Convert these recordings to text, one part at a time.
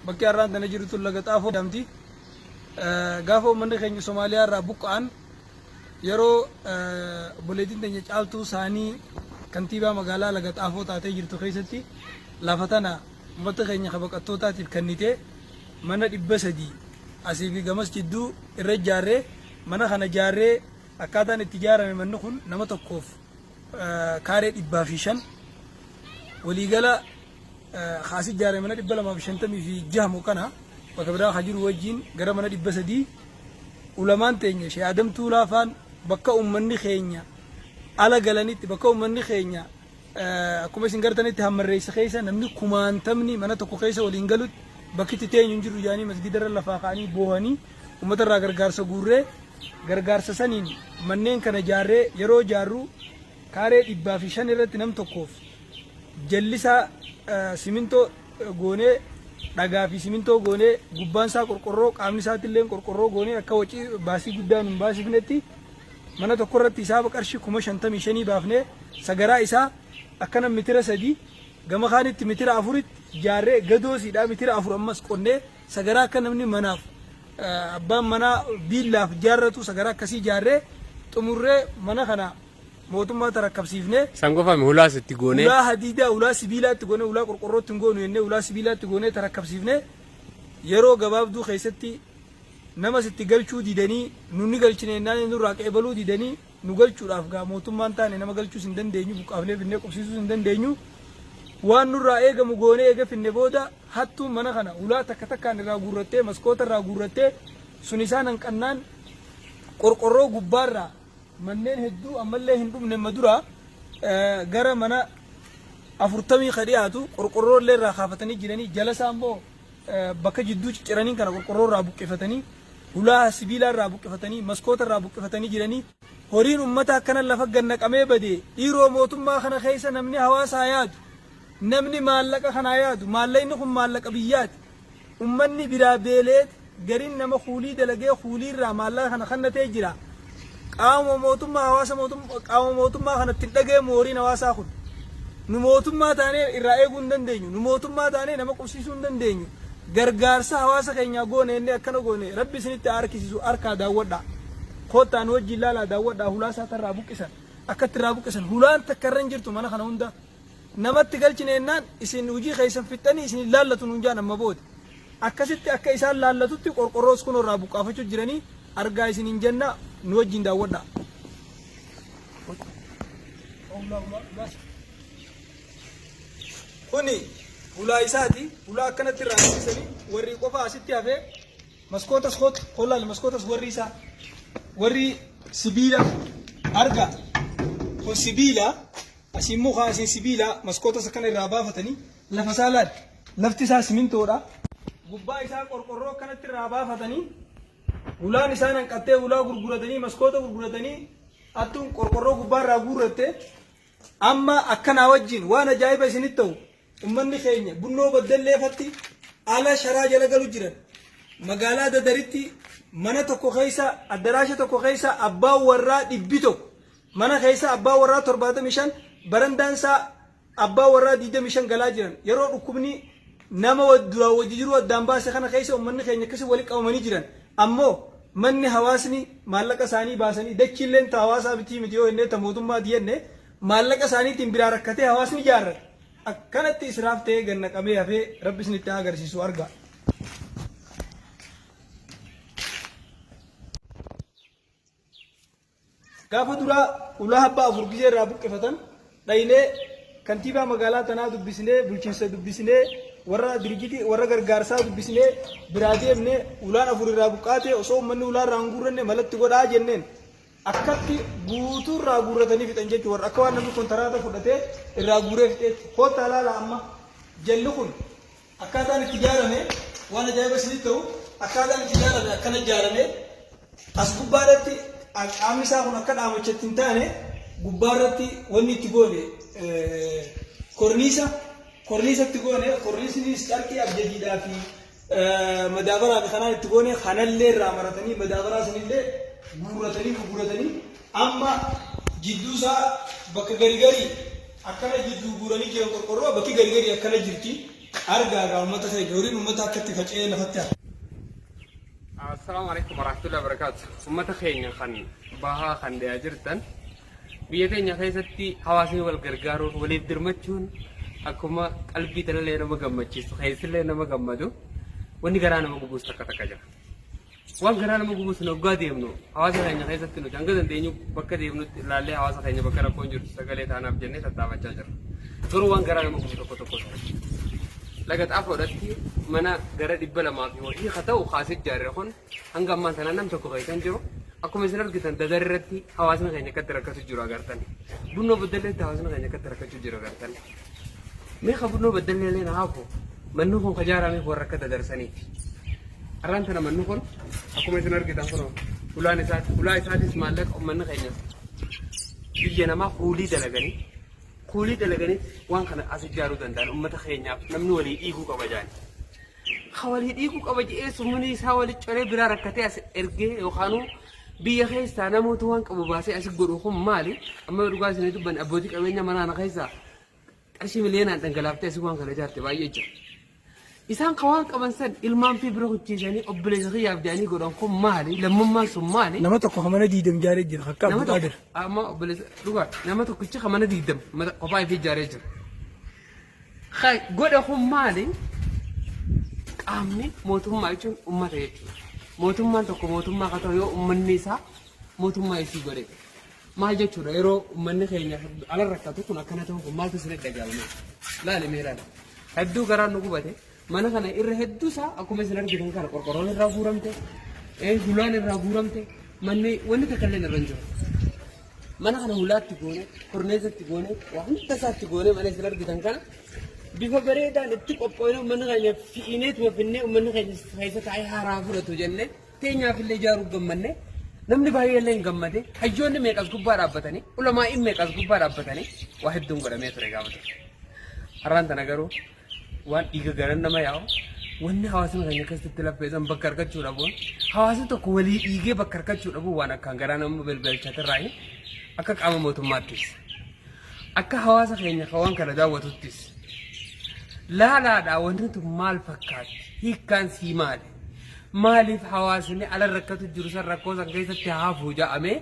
Bakki har'aan tana jirru tun Laga Xaafoo jedhamti. Gaafa uummanni keenya Somaaliyaa irraa buqqa'an yeroo obboleettiin teenya Caaltuu Saanii kantiibaa magaalaa Laga Xaafoo taatee jirtu keessatti lafa tana uummata keenya ka baqattootaatiif kennitee mana 300 asii fi gamas jidduu irra ijaarree, mana kana ijaarree akkaataan itti ijaarame manni kun nama tokkoof kaaree 105, waliigala ka as ijaarame mana 256 moo kana bakka biraa ka jiru wajjiin gara mana 300. Ulamaan teenya Sheikh Adam Tuulaa faan bakka ummanni keenya ala galanitti, bakka ummanni keenya akkuma isin gartanitti hammarreessa keessa namni kumaantamni mana tokko keessa waliin galutti, bakki itti teenyu hin jiru jaanii masgiida irra lafaa ka'anii boohanii ummata irraa gargaarsa guurree, gargaarsa saniin manneen kana jaarree, yeroo jaarru kaaree 105 irratti nam tokkoof jallisaa simintoo goonee, dhagaa fi simintoo goonee, gubbaan isaa qorqorroo, qaamni isaatti qorqorroo goonee, akka wacii baasii guddaa nun baasifnetti mana tokko irratti hisaaba qarshii 55,000 baafnee, sagaraa isaa akkana mitira 3 gama kaanitti mitira 4tti jaarree, gadoo siidhaa mitira 4 ammas qonnee, sagaraa akka namni manaaf abbaan manaa biillaaf jaarratu sagaraa akkasii jaarree xumurree mana kana mootummaa tarakkabsiifnee. San qofame, hulaas itti goonee. Hulaa hadiidaa, hulaa sibiilaatti goonee, hulaa qorqorrootti hin goonu jennee hulaa sibiilaatti goonee tarakkabsiifnee, yeroo gabaabduu keessatti namas itti galchuu didanii, nu ni galchine jennaan nurraa qeebaluu didanii. Nu galchuudhaaf gaa mootummaan taane nama galchuus hin dandeenyu, buqqaafnee finnee qubsiisuus hin dandeenyu. Waan nurraa eegamu goonee eega finne booda hattuun mana kana hulaa takka takkaan irraa guurrattee, maskoota irraa guurrattee, sun isaan hanqannaan qorqorroo gubbaarraa manneen hedduu ammallee hin dhumne, amma dura gara mana 40 ka dhiyaatu qorqorroo illee irraa kaafatanii jiranii, jala isaa immoo bakka jidduu cicciraniin kana qorqorroo irraa buqqifatanii, hulaa sibiilaa irraa buqqifatanii, maskoota irraa buqqifatanii jiranii. Horiin ummata akkana lafa gad naqamee bade. Dhiiroo, mootummaa kana keessa namni hawaasa haa yaadu, namni maallaqa kana haa yaadu. Maallaqni kun maallaqa biyyaati. Ummanni biraa beeleet, gariin nama kuulii dalagee kuulii irraa maallaqa kana kannatee jira. Qaama mootummaa hawaasa qaama mootummaa kanatti hin dhagayamu horiin hawaasaa kun. Nu mootummaa taanee irraa eeguu hin dandeenyu. Nu mootummaa taanee nama qubsiisuu hin dandeenyu. Gargaarsa hawaasa keenyaa goone jennee akkana goone. Rabbi isinitti haa harkisiisu. Harkaa daawwadhaa. Koottaa nu wajjin laalaa, daawwadhaa hulaa isaa tarraa buqqisan. Akkatti irraa buqqisan. Hulaan takka irra hin jirtu mana kana hunda. Namatti galchine jennaan isin hojii keessan fixxanii isin hin laallatu nuun jaan amma booda. Akkasitti akka isaan laallatutti qorqorroos kunoo irraa buqqaafachuu jiranii, argaa isiniin jenna, nu wajjin daawwadhaa. Kuni hulaa isaati. Hulaa akkanatti irraa buqqisanii warri qofa asitti hafee maskootas kootu kollaal maskootas warri isaa warri sibiila argaa. Kun sibiila, asiin muka, asiin sibiila, maskootas akkana irraa baafatanii lafa isaa laal. Lafti isaa simintoodha. Gubbaa isaa qorqorroo akkanatti irraa baafatanii, hulaan isaan hanqattee hulaa gurguratanii, maskoota gurguratanii, hattuun qorqorroo gubbaa irraa guurratte. Amma akkanaa wajjin waan ajaa'iba isinitti ta'u, ummanni keenya Bunnoo Baddalleefatti ala sharaa jala galu jiran. Magaalaa Dadaritti mana tokko keessa, addaraasha tokko keessa abbaan warraa 100, mana keessa abbaan warraa 75, barandaan isaa abbaa warraa 25 galaa jiran. Yeroo dhukkubni nama duraan wajji jiruu addaan baase kana keessa ummanni keenya akkasi walitti qabamanii jiran. Ammoo manni hawaasni maallaqa isaanii baasanii, dachiilleen ta hawaasaa mitii miti yoo jennee, ta mootummaati jenne, maallaqa isaaniitiin biraa rakkatee hawaasni ijaarrate akkanatti israaf ta'ee gad naqamee hafee. Rabbi isinitti haa agarsiisu, argaa. Gaafa duraa ulaa abbaa afur gizee irraa buqqifatan dhaynee kantiibaa magaalaa tanaa dubbisnee, bulchiinsa dubbisnee, warra dirjitii warra gargaarsaa dubbisnee biraa deemne. Ulaan afur irraa buqqaate, osoo uummanni ulaa irraa hin guurranne malatti godhaa jenneen, akkatti guutuu irraa guurratanii fixan jechuudha. Warra akka waan namni kontaraata fudhatee irraa guuree fixeetti. Koottaa laala, amma jalli kun akkaataan itti ijaarame waan ajaa'iba isinitti ta'u. Akkaataan itti ijaarame akkana ijaarame. As gubbaarratti qaamni isaa kun akka dhaamachatti hin taane gubbaarratti wanni itti goone korniisa, korniisa itti goone. Korniisnis carqii abjadiidhaa fi madaabaraa fi kanaan itti goone. Kanallee irraa maratanii, madaabaraa sanillee guurratanii gurguratanii, amma jidduu isaa bakka gari garii akkana jidduu guuranii jiran. Qorqorroo bakki gari garii akkana jirti. Argaa egaa uummata keenya horiin uummata akka itti faca'ee lafatti hafe. Assalaamu alaikum warahmatullahi wabarakatuh. Uummata keenya kan bahaa kan dhiyaa jirtan biyya teenya keessatti hawaasni wal gargaaruun waliif dirmachuun akkuma qalbii tanallee nama gammachiisu keessillee nama gammadu wanni garaa nama gubuus takka takka jira. Waan garaa nama gubus nu hoggaa deemnu hawaasa keenya keessatti nuti hanga dandeenyu bakka deemnutti ilaallee hawaasa keenya bakka rakkoon jirtu sagalee taanaaf jennee tattaafachaa jirra. Garuu waan garaa nama gubu tokko tokko jira. Laga xaafoodhatti mana gara 200 fi wahii haa ta'u kaasee ijaarre kun hanga ammaan tanaa nam tokko keessa hin jiru. Akkuma isin argitan dadar irratti hawaasni keenya akkatti rakkatu jiru agartan. Bunnoo baddalleetti hawaasni keenya akkatti rakkachuu jiru agartan. Mee ka bunnoo baddallee illee na hafu manni kun ka ijaarameef warra akka dadarsaniiti. Arraan tana manni kun akkuma isin argitan kun ulaan isaati. Ulaa isaatis maallaqa uummanni keenya biyya namaa kuulii dalaganii kuulii dalaganii waan kana as ijaaruu danda'an uummata keenyaaf namni walii dhiiguu qaba jaani. Ka walii dhiiguu qaba jedhee sumni isaa wali coree biraa rakkatee as ergee yookaanuu biyya keessaa namoota waan qabu baasee as godhu kun maali? Amma dhugaa isinii dubbanne abbootii qabeenya mana kana keessaa qarshii miliyoonaan dhangalaaftee asii waan kana ijaarte baay'ee jira. Isaan ka waan qaban san ilmaan fi bira kuchiisanii obboleessa kiyyaaf jedhanii godhan kun maali? Lammummaan sun maali? Nama tokko ka mana diidam ijaaree jira akka Nama tokko Abdulqaadir. amma obboleessa dhugaa nama tokkichi ka mana diidam kophaa ifii ijaaree jira. Ka godhe kun maali? Qaamni mootummaa jechuun ummata jechuudha. Mootummaan tokko mootummaa ka ta'u yoo ummanni isaa mootummaa isii godhe. Maal jechuudha yeroo uummanni keenya ala rakkatu kun akkana ta'u kun maaltu isinitti dhaga'ama? Laali mee laali. Hedduu garaan nu gubate mana kana irra hedduu isaa akkuma isin argitan kana qorqorroon irraa guuramte, hulaan irraa guuramte, manni wanni takka illee irra hin jiru. Mana kana hulaatti goone, korneesatti goone, waa hunda isaatti goone mana isin argitan kana bifa bareedaan itti qophoofne uummanni keenya fi'ineetuma finnee uummanni keenya keessa taa'ee haaraa fudhatu jennee teenyaaf illee ijaaruuf gammanne namni baay'ee illee hin gammade hayyoonni meeqas gubbaa dhaabbatanii ulamaa'iin meeqas gubbaa dhaabbatanii waa hedduun godhamee ture gaafa ture. Har'aan tana garuu waan dhiiga garan nama yaa'u wanni hawaasni keenya keessatti laffeessan bakka argachuu dhabuun hawaasni tokko walii dhiigee bakka argachuu dhabuun waan akkaan garaa nama belbelchatirraa akka qaama mootummaattis akka hawaasa keenya kan waan kana daawwatuttis laalaadhaa wanti tun maal fakkaatti hiikkaan sii maali Maaliif hawaasni ala rakkatu jiru san rakkoo san keessatti haa hafu ja'amee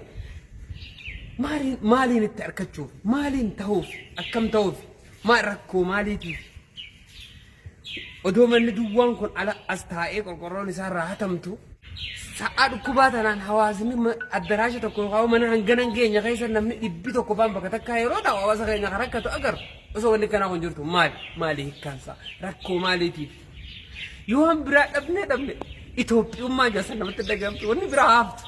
maaliin maaliin itti arkachuuf maaliin ta'uuf akkam ta'uuf maal rakkoo maaliitiif odoo manni duwwaan kun ala as taa'ee qorqorroon isaa irraa hatamtu sa'aa dhukkubaa tanaan hawaasni addaraasha tokko yookaan mana hangana hin geenye keessa namni 100 faan bakka takkaa yeroo ta'u hawaasa keenya kan rakkatu agarru osoo wanni kanaa kun jirtu maali maali hiikkaansaa rakkoo maaliitiif Yoo waan biraa dhabne dhabne Itoophiyummaa jasa namatti dhagahamtu wanni biraa haftu.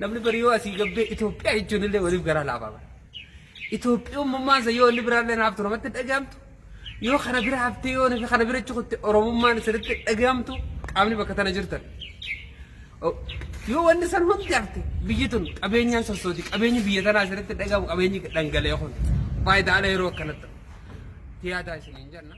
Namni bari yoo asii gabbee Itoophiyaa jechuun illee waliif garaa laafaa bara. Itoophiyummaan isa yoo wanni biraa illee haftu namatti dhagahamtu. Yoo kana bira haftee yoo kana bira cukutte Oromummaan isinitti dhagahamtu qaamni bakka tana jirtan. Yoo wanni san hundi hafte biyyi tun qabeenyaan sossooti qabeenyi biyya tanaa isinitti dhagahamu qabeenyi dhangala'e kun faayidaa ala yeroo akkanatti. Tiyaataa isiniin jenna.